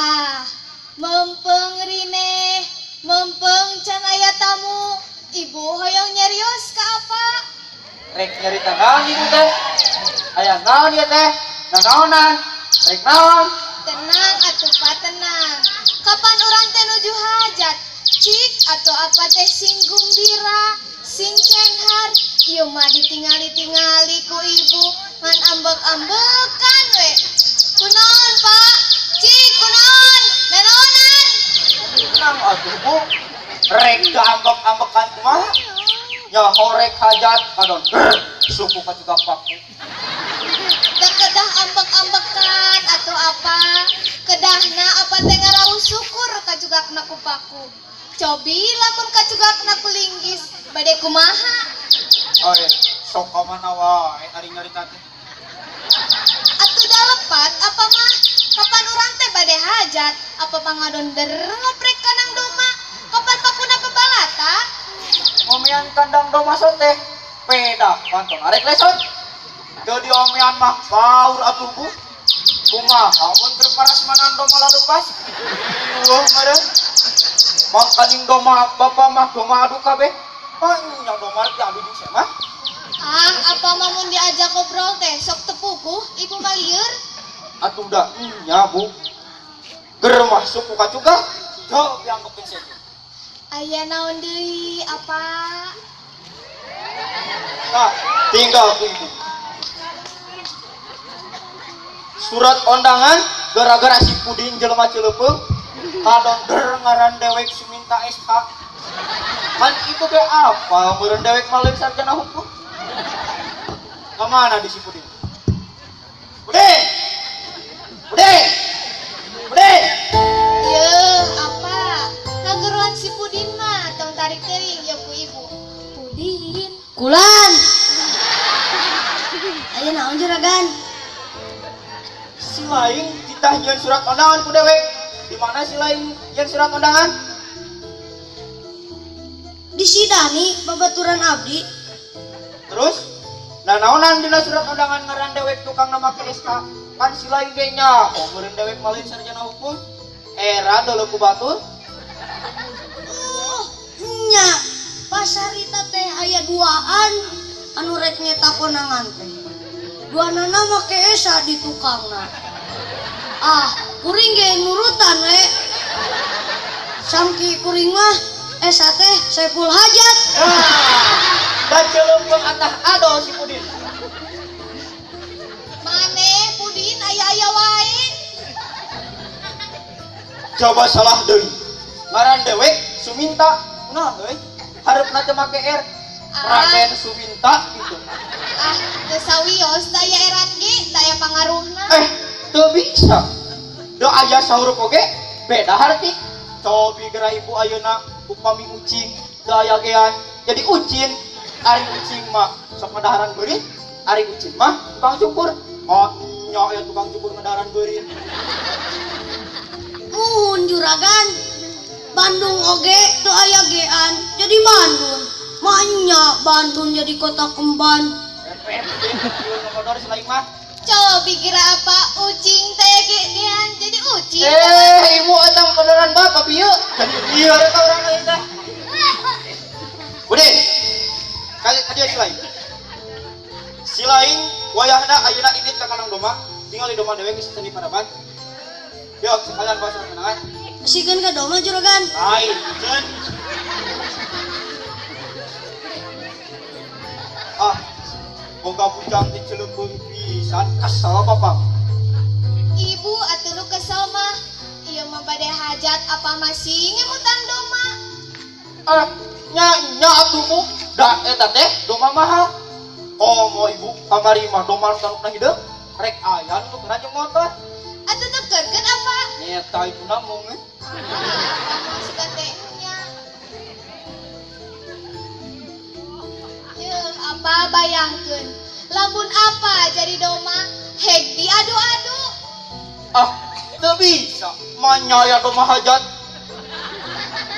Tah, mempeng rineh, mempeng can aya tamu. Ibu hoyong nyarios ka apa? Rek nyarita naon ibu teh? Aya naon ieu teh? Nanaonan? Rek naon? Tenang atuh Pak, tenang. Kapan urang teh nuju hajat? Cik atau apa teh sing gumbira, sing cenghar. Ieu mah ditingali-tingali ku ibu ngan ambek-ambekan we. Kunaon Pak? Cik kunaon? Nanaonan? Tenang atuh Bu. Rek da ambek-ambekan kumaha? Nyaho rek hajat kadon. Suku kacugak paku. Teu kedah ambek-ambekan atau apa? Kedahna apa teh ngaraos syukur kacugakna ku paku. Cobi lamun kacugakna ku linggis, bade kumaha? Oe, sok ka mana wae ari nyarita teh. Atuh da lepat apa mah? Kapan urang teh bade hajat? Apa pangadonder ngoprek kandang doma? Kapan pakuna pebalata? Ngomean kandang doma teh. Peda panton arek lesot. Teu diomean mah paur atuh Bu. Kumaha mun keur parasmanan doma lalupas? Eueuh meureun. Makaning doma bapa mah doma adu kabeh. Nya doma rek diadu jeung sia mah. Ah, apa mah mun diajak ngobrol teh sok teu puguh ibu mah lieur. Atuh da nya Bu. Ger mah suku kacugak. Teu dianggeupkeun sia. Aya naon deui apa? Nah, tinggal ku ibu. Surat undangan gara-gara si Pudin jelema Cileupeuh kadon der ngaran dewek Suminta SH. Kan itu ge apa meureun dewek mah lain sarjana hukum. Kemana di si Pudin? Pudin! Pudin! Pudin! Yeuh, apa? Ngageroan si Pudin mah tong tarik teuing ieu ku ibu. Pudin. Kulan. Aya naon juragan? Si lain ditah nyieun surat undangan ku dewek. Di mana si lain nyieun surat undangan? Di si Dani babaturan abdi. Terus nanaonan dina surat undangan ngaran dewek tukang make SK? Kan si lain ge nyaho meureun dewek mah lain sarjana hukum. Era deuleu ku batur. Oh, nya pasarita teh aya duaan anu rek nyetak konangan teh. Duanana make esa di tukangna. Ah, kuring ge nurutan we. Sangki kuring mah esa teh Saiful Hajat. Ah, da Cileupeuh atah ado si Pudin. Maneh Pudin aya-aya wae. Coba salah deui. Ngaran dewek Suminta. Nah, euy. Hareupna teh make R. Raden Suminta gitu. Ah, teu sawios teh aya eran ge, teh aya pangaruhna. Teu bisa. Da aya sahurup oge beda harti. Cobi geura ibu ayeuna upami ucing teu aya gean jadi ucin. Ari ucing mah sok ngadaharan beurit, ari ucin mah tukang cukur. Oh, nya aya tukang cukur ngadaharan beurit. Muhun juragan. Bandung oge teu aya gean jadi Bandung. Manya Bandung jadi kota kemban. Cobi kira apa ucing teh gean jadi ucing. Ibu eta beneran bapak bieu. Jadi ieu eta urang lain teh. Udin. Kali ka dieu si lain. Si lain wayahna ayeuna indit ka kandang doma, tinggal di doma dewek geus teu paraban. Yuk, sekalian bawa surat undangan. Kasihkeun ka doma juragan. Lain, ceun. Ah, boga bujang di Cileupeuh pisan kesel bapak. Ibu atuh nu kesel mah. Ieu mah bade hajat apa masih ngemutan doma. Ah, nya nya atuh Bu. Da eta teh doma mahal. Komo ibu kamari mah doma nu tanukna hideung rek aya nu tukeran jeung motor. Atuh tukeurkeun apa? Nyeta ibu namung euy. Ah, suka teh nya. Yeuh, apa bayangkeun lamun apa jadi doma heg diadu-adu. Ah, teu bisa. Manya aya doma hajat.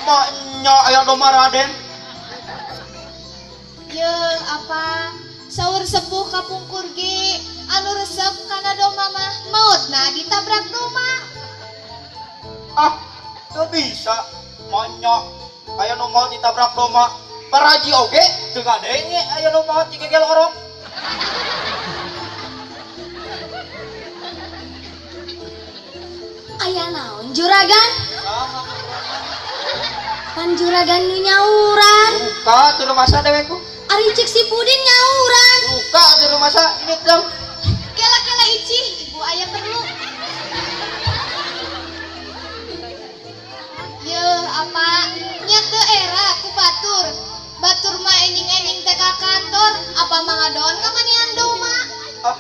Manya aya doma Raden. Yeuh, apa saur sepuh kapungkur ge anu resep kana doma mah maotna ditabrak doma. Ah, teu bisa. Monyok aya nu maot ditabrak domba. Paraji oge teu ngadenge aya nu maot digegel orok. Aya naon juragan? Pan juragan nu nyauran. Duka teu rumasa dewek ku. Ari cek si Pudin nyauran. Duka teu rumasa ini dong. Kela-kela icih, ibu aya perlu. Yeuh, apa? Nya teu era ku batur. Batur mah enjing-enjing teh ka kantor, apa mangadoan ngamanian doma? Ah,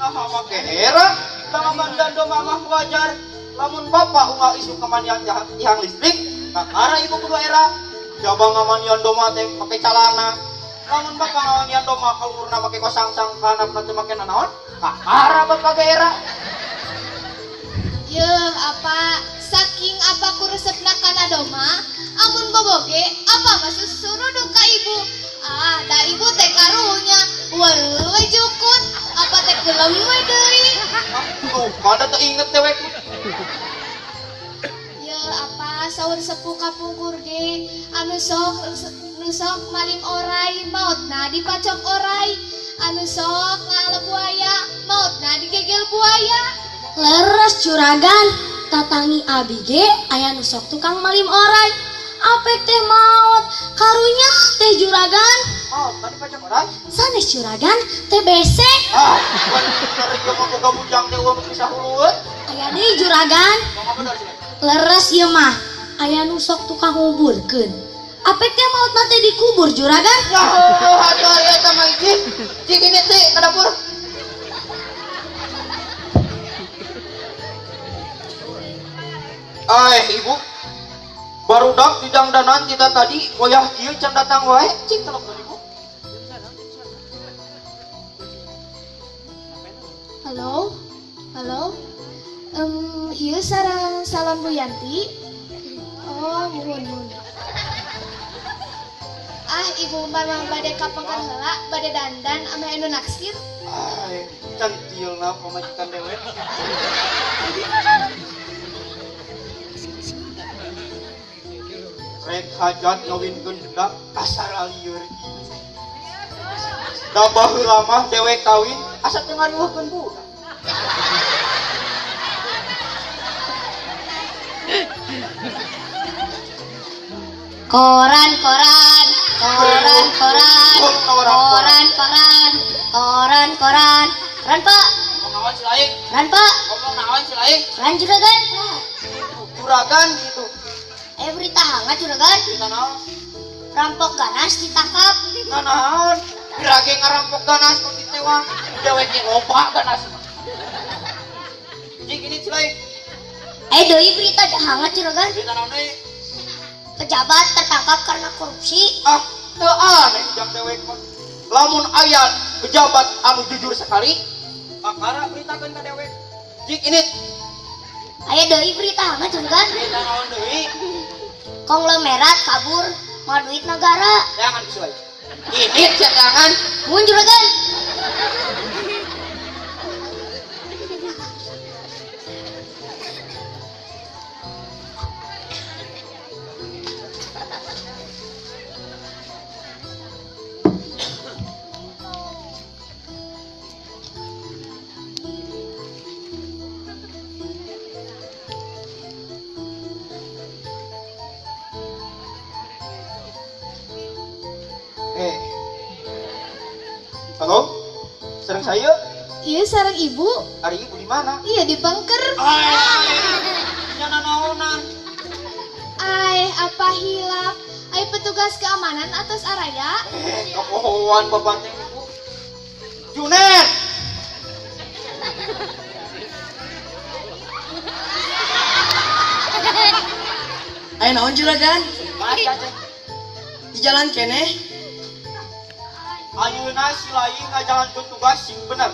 nah make era ngamanian doma mah wajar. Lamun bapak unggal isu ngamanian tihang listrik, kakara ibu kudu era. Jaba ngamanian doma teh make calana. Lamun bapak ngamanian doma kaluhurna make kosangsang kanapna teu make nanaon, kakara bapak ge era. Yeuh, apa saking apa ku resepna kana doma, amun boboge apa mah susuruduk ka ibu. Ah, da ibu teh karunya, waruh we jukut, apa teh gelem we deui. Tuh, kada teu inget dewek. Yeuh, apa saur sepuh kapungkur ge anu sok nu sok maling orai maotna dipacok orai, anu sok ngala buaya maotna digegel buaya. Leres juragan, tatangi abi ge aya nu sok tukang malim orai. Apek teh maot, karunya teh juragan. Maot tadi pacok orai? Sanes juragan, teh besek. Ah, bener ieu mah boga bujang teh eueuh bisa hulueun. Aya deui juragan. Leres ieu mah, aya nu sok tukang nguburkeun. Apek teh maotna teh dikubur juragan. Ya, atuh ari eta mah ijih. Cik ini teh ka dapur. Ay, ibu. Barudak di dangdanan kita tadi goyah kieu can datang wae, cik telepon ibu. Halo? Halo? Ieu sareng salon Bu Yanti. Oh, muhun muhun. Ah, ibu mah bade ka pengker heula, bade dandan ameh anu naksir. Ay, cantilna pamajikan dewek. Rek hajat ngawinkeun budak asal lieur kieu. Da baheula mah dewek kawin asa teu ngariweuhkeun budak. Koran koran koran koran koran koran koran koran koran pak. Ngomong naon si lain? Koran pak. Ngomong naon si lain? Koran juragan. Juragan gitu. Berita hangat juragan. Berita naon? Perampok ganas ditangkap. Nah, naon? Birage ngarampok ganas kok ditewang. Dewek ge loba ganas. Cik ini si lain. Deui berita hangat juragan. Berita naon deui? Pejabat tertangkap karena korupsi. Ah, teu aneh jang dewek mah. Lamun aya pejabat anu jujur sekali, makara beritakeun ka dewek. Cik ini. Aya deui berita hangat juragan. Berita naon deui? Konglomerat kabur mau duit negara. Jangan sesuai. Ini jangan. Mun juragan. Halo, sareng saya? Iya, sareng ibu. Ari ibu di mana? Iya, di pengker. Nya nanaonan. Ai, apa hilap? Ai petugas keamanan atas araya? Kepohoan bapak teh ibu. Junet. Ayo naon juragan? Di jalan keneh. Ayeuna si lain ngajalankeun tugas sing bener.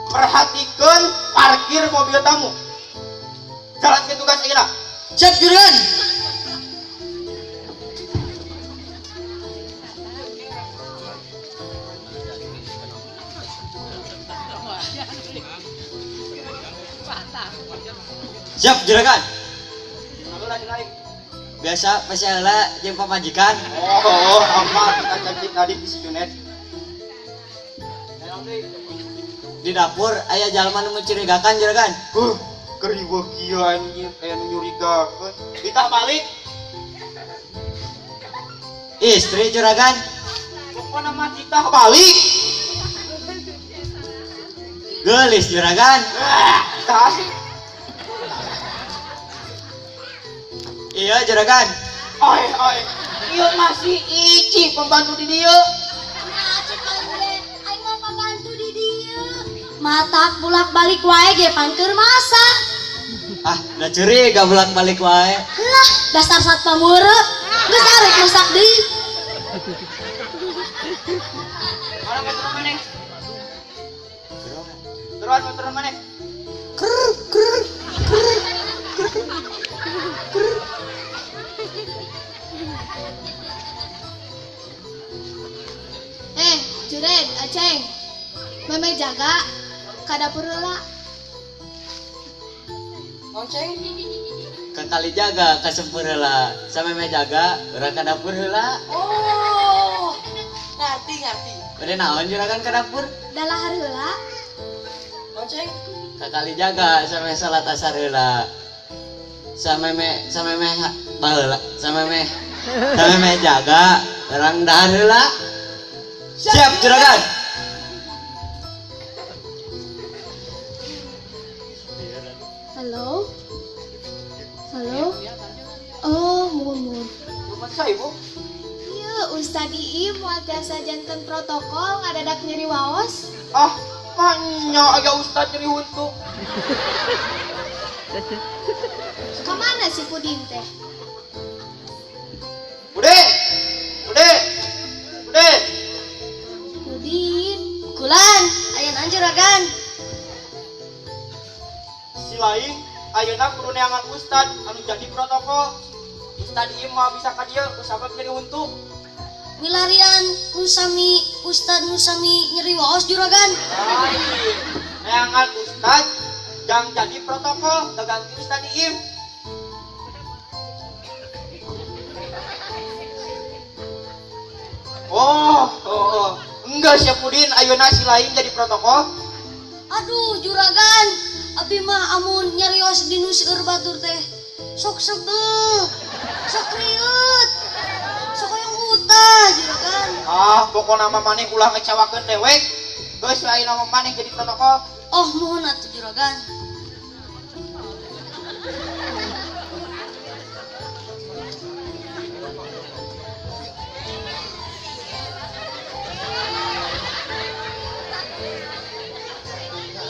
Perhatikeun parkir mobil tamu. Jalankeun tugas ayeuna. Siap juragan. Siap juragan. Biasa pasti heula jeung pamajikan. Oh, apa kita cantik tadi di si Junet. Di dapur aya jalma nu mencurigakan juragan. Keriweuh kieu anjing aya nu nyurigakeun. Ditah balik. Istri juragan. Pokona mah ditah balik. Geulis juragan. Tah. Iya juragan. Oi oi. Ieu masih Ici pembantu di dieu. Aing mah pembantu di dieu. Matak bolak-balik wae ge pangkeur masak. Ah, da curiga bolak-balik wae. Lah, dasar satpam heureuh. Geus arek masak deui. Mana motor maneh? Teruan motor maneh. Krr krr krr krr. Juren, Aceng. Meme jaga ka dapur heula. Onceng. Ka kali jaga ka sempur heula. Sameme jaga urang ka dapur heula. Oh. Ngarti ngarti. Bade naon juragan ka dapur? Dalahar heula. Onceng. Ka kali jaga sameme salat asar heula. Sameme sameme baheula, sameme sameme jaga urang dahar heula. Siap juragan. Halo. Halo. Oh, muhun. Kumaha ibu? Iya, Ustad Iim moal tiasa janten protokol ngadadak nyeri waos. Ah, manya aya ustad nyeri huntu. Kamana si Pudin teh? Pudin. Pudin. Pudin. Pudin. Kulan, aya naon juragan? Si lain ayeuna kudu neangan ustad anu jadi protokol. Ustad ieu mah bisa ka dieu kusabab nyeri huntu. Milarian nusami ustad nusami nyeri waos juragan. Lain, neangan ustad jang jadi protokol gaganti ustad ieu. Oh, oh, oh. Enggak siap Pudin, ayeuna si lain jadi protokol. Aduh juragan, abi mah amun nyarios di nu seueur batur teh sok sebel, sok rieut, sok hoyong utah juragan. Ah, pokona mah maneh ulah ngecewakeun dewek. Geus lain mah maneh jadi protokol. Oh, mohon atuh juragan.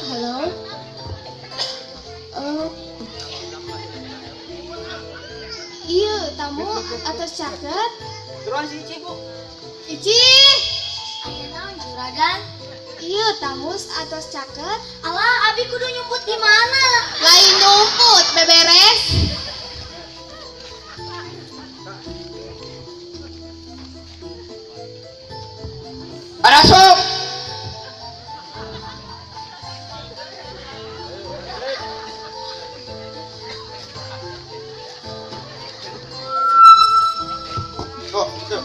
Halo. Oh. Iya, tamu atas caket. Terus Ici, Bu. Ici. Aya naon juragan? Iya, tamu atas caket. Alah, abi kudu nyumput di mana? Lain nyumput, beberes. Ada sup. Oh, itu.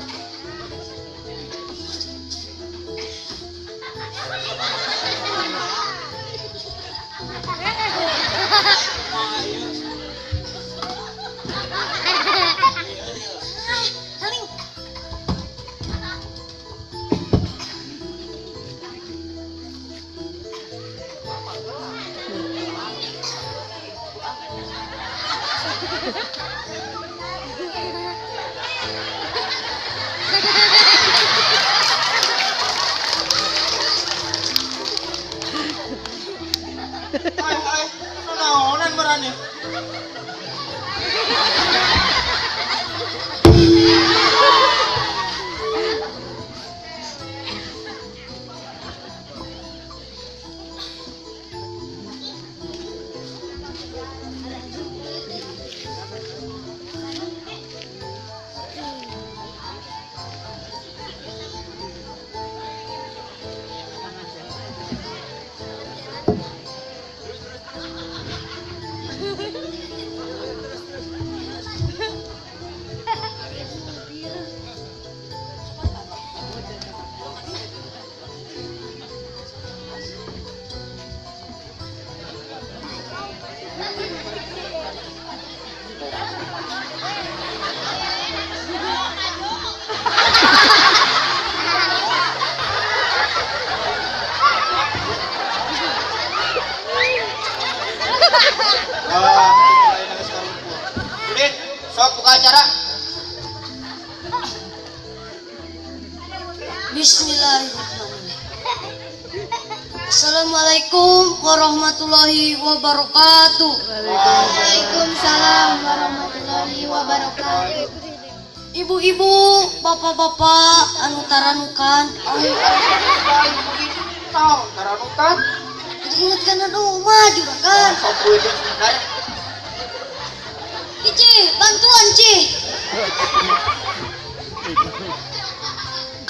Bismillahirrahmanirrahim. Assalamualaikum warahmatullahi wabarakatuh. Waalaikumsalam warahmatullahi wabarakatuh. Ibu-ibu, bapak-bapak anu taranukan. Taranukan. Jadi ingat kana doma juragan. Ici, bantuan Ci.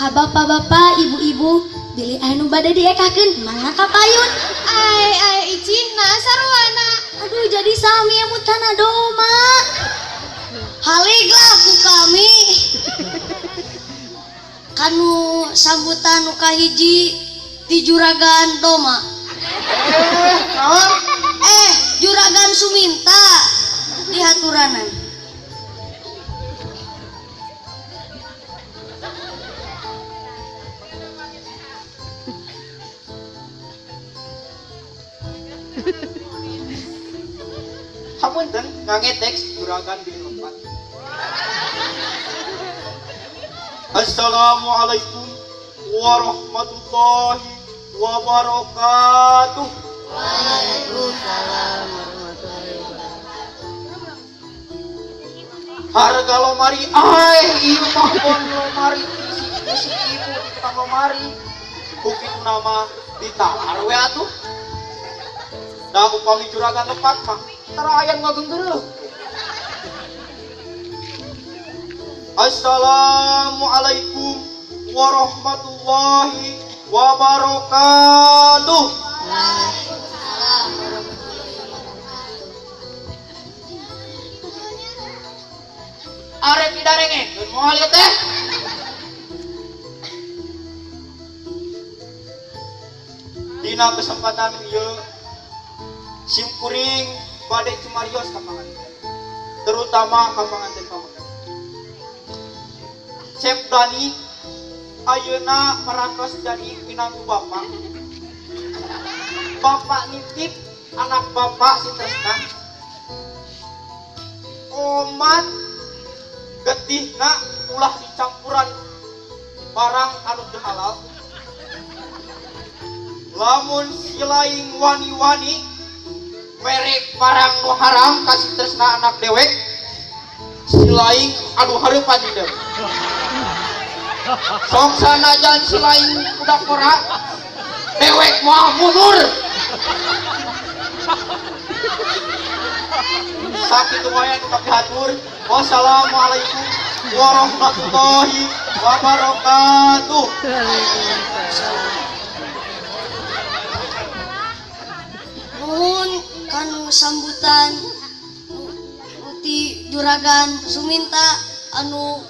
Ka bapak-bapak, ibu-ibu, bilih anu bade diekakeun mangga ka payun. Ai ai Ici, nah sarwana. Aduh, jadi sami emutana doma. Haliglah ku kami. Kanu sambutan nu kahiji ti juragan doma. Naon? Juragan Suminta dihaturanan. Hapunten ngangge teks juragan di lepat. Assalamualaikum warahmatullahi wabarakatuh. Waalaikumsalam warahmatullahi wabarakatuh. Harga lomari ai ieu mah pon lomari isi ibu di tukang lomari. Ku kitu nama ditalar we atuh. Da upami juragan lepat mah tara aya nu ngagenggeureun. Assalamualaikum warahmatullahi wabarakatuh. Waalaikumsalam warahmatullahi wabarakatuh. Arek didarengekeun moal ieu teh. Dina kesempatan ieu sim kuring bade cumarios ka panganten, terutama ka panganten pamegat. Cep Dani ayeuna parantos jadi minantu bapak. Bapak nitip anak bapak si Tresna. Omat getihna ulah dicampuran barang anu teu halal. Lamun si laing wani-wani merek barang nu haram ka si Tresna anak dewek, si laing anu hareupan di dewek. Sok sanajan si laing budak pora, dewek moal mundur. Sakitu wae anu kapihatur. Wassalamualaikum warahmatullahi wabarakatuh. Nuhun kanu sambutan ti juragan Suminta anu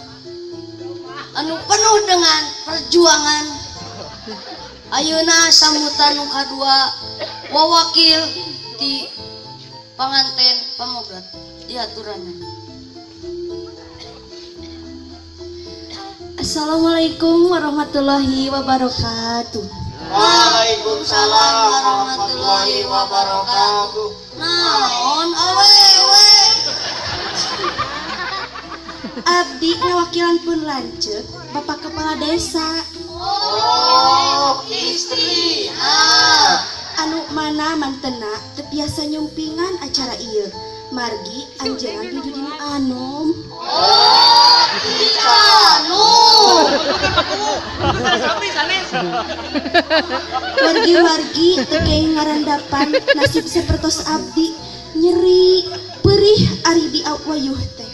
penuh dengan perjuangan. Ayeuna sambutan nu kadua wawakil ti panganten pamogat dihaturanan. Assalamualaikum warahmatullahi wabarakatuh. Waalaikumsalam warahmatullahi wabarakatuh. Naon awewe? Abdi ngawakilan pun lanceuk Bapak Kepala Desa. Oh, istri. Ah. Anu mana mantena teu biasa nyumpingan acara ieu. Margi anjeunna nuju dina anom. Oh, anu. Wargi-wargi teu keing ngarandapan nasib sapertos abdi nyeri perih ari di wayuh teh.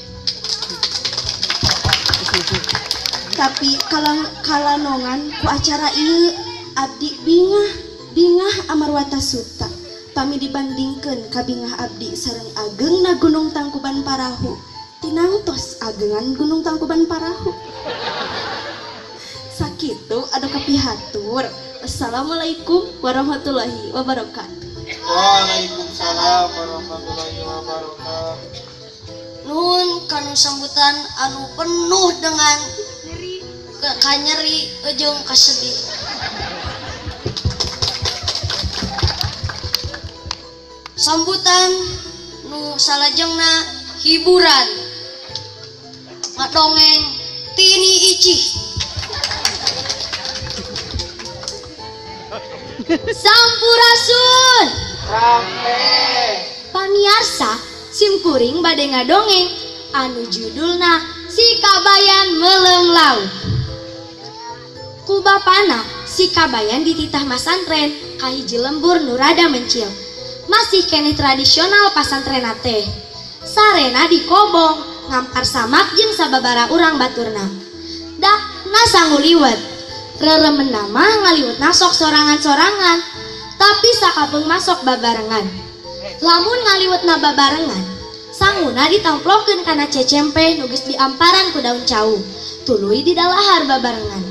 Tapi kalanongan ku acara ieu abdi bingah bingah amarwata suta. Pami dibandingkeun ka bingah abdi sareng agengna Gunung Tangkuban Parahu, tinangtos agengan Gunung Tangkuban Parahu. Sakitu anu kapihatur. Assalamualaikum warahmatullahi wabarakatuh. Waalaikumsalam warahmatullahi wabarakatuh. Nuhun kanu sambutan anu penuh dengan kanyeri jeung kasedih. Sambutan nu salajengna hiburan ngadongeng Tini Icih. Sampurasun. Rampes. Pamiarsa, simkuring bade ngadongeng anu judulna Si Kabayan Meuleum Lauk. Ku bapana si Kabayan dititah masantren ka hiji lembur nu rada mencil. Masih keneh tradisional pasantrena teh. Sarena dikobong, ngampar samak jeung sababara urang baturna. Dakna sangu liwet. Reremenna mah ngaliwetna sok sorangan-sorangan, tapi sakapeung masok babarengan. Lamun ngaliwetna babarengan, sanguna ditamplokeun kana cecempe nu geus diamparan ku daun cau, tuluy didalahar babarengan.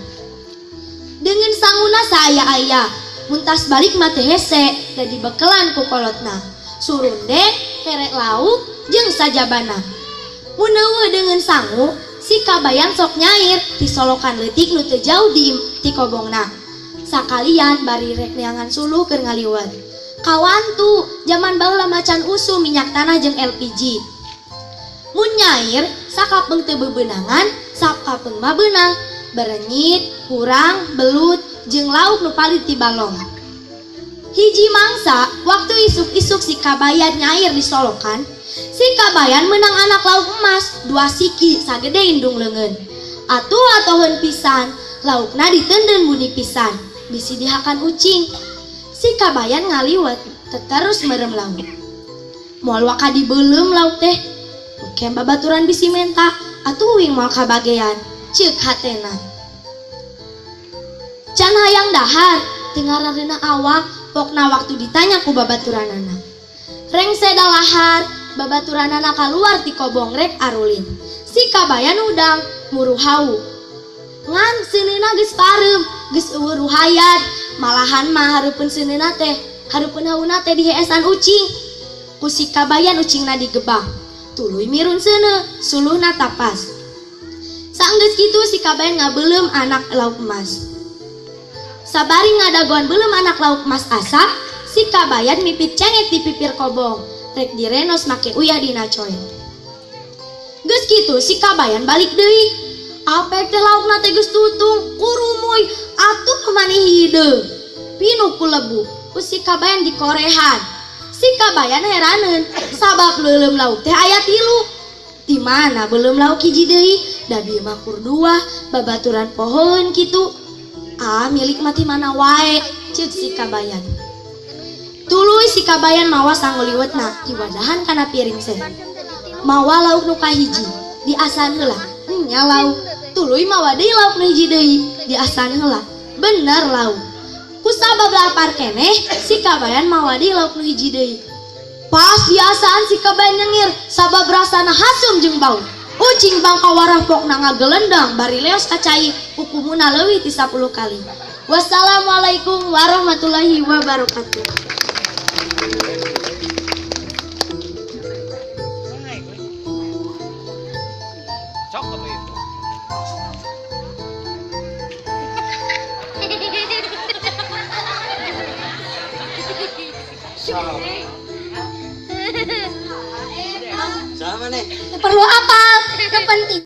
Dengan sanguna saaya-aya, muntas balik mah teu hese da dibekelan ku kolotna. Surunde, kerek lauk, jeung sajabana. Mun eueuh deungeun sangu, si Kabayan sok nyair ti solokan leutik nu teu jauh di ti kobongna. Sakalian bari rek neangan suluh keur ngaliwet. Kawantu jaman baheula macan usum minyak tanah jeung LPG. Mun nyair sakapeung teu bebeunangan, sakapeung mah beunang, berenyit, hurang, belut, jeung lauk nu palit ti balong. Hiji mangsa waktu isuk-isuk si Kabayan nyair di solokan, si Kabayan menang anak lauk emas 2 siki sagede indung leungeun. Atuh atoheun pisan, laukna diteundeun buni pisan, bisi dihakan ucing. Si Kabayan ngaliwet teterus merem lauk. Moal waka dibeuleum lauk teh. Engke babaturan bisi menta, atuh uing moal kabagean, ceuk hatena. Can hayang dahar, teu ngarareunah awak, pokna waktu ditanya ku babaturanana. Rengse dalahar, babaturanana kaluar ti kobong rek arulin. Si Kabayan udang muru hau. Ngan seuneuna geus pareum, geus eueuh ruhayat, malahan mah hareupeun seuneuna teh, hareupeun hauna teh diheesan ucing. Ku si Kabayan ucingna digebang. Tuluy mirun seuneu, suluhna tapas. Saenggeus kitu si Kabayan ngabeuleum anak lauk emas. Sabari ngadagoan beuleum anak lauk emas asak, si Kabayan mipit cengek di pipir kobong, rek direnos make uyah dina coy. Geus kitu si Kabayan balik deui. Apek teh laukna teh geus tutung, kurumuy, atuh mani hideung. Pinuh ku lebu, ku si Kabayan dikorehan. Si Kabayan heraneun, sabab leuleum lauk teh aya 3. Di mana beuleum lauk hiji deui, da bieu mah kur 2, babaturan pohoeun kitu. Ah, milik mati mana wae, ceuk si Kabayan. Tuluy si Kabayan mawa sangu liwetna diwadahan kana piring seh. Mawa lauk nu kahiji, diasan heula, nya lauk. Tuluy mawa deui lauk nu hiji deui, diasan heula, bener lauk. Kusabab lapar keneh, si Kabayan mawa deui lauk nu hiji deui. Pas diasaan si Kabayan nyengir, sabab rasana hasum jeung bau. Ucing bangka warah pokna ngagelendang bari leos ka cai hukumuna leuwih ti 10 kali. Wassalamualaikum warahmatullahi wabarakatuh. Sama nih. Perlu apa? Yang penting